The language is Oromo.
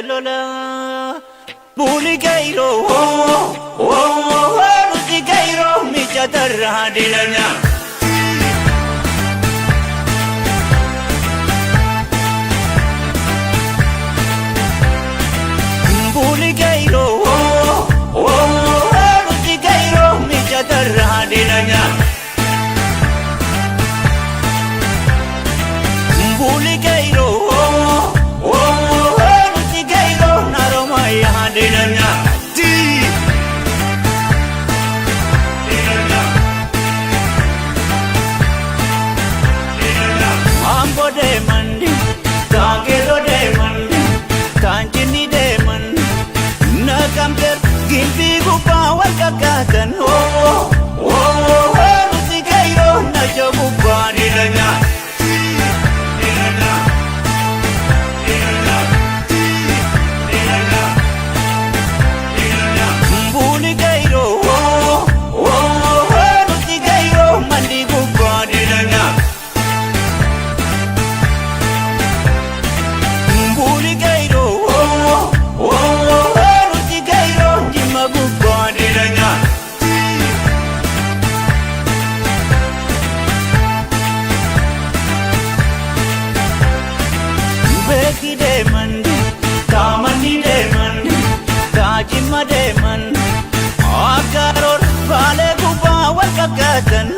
Lola. Buli gairo, nuti gairo, mijatarraa dilanya. Buli gairo, nuti gairo, mijatarraa dilanya. Buli gairo, nuti gairo, naromaya dilanya. Ambo deeman, Taangeeroo deeman, Taanjinni deeman, Naqamteer gimbii gubbaa wal kakkaatan. Nuti gairoo naja gubbaa dilanya. Buli gairoo, nuti gairoo mandi gubbaa dilanya. Buli gairo, nuti gairo, jimma gubbaa dilanya. Beeki deeman, taamanni deeman, taajimma deeman, akkaroor baalee gubbaa wal kakkaatan.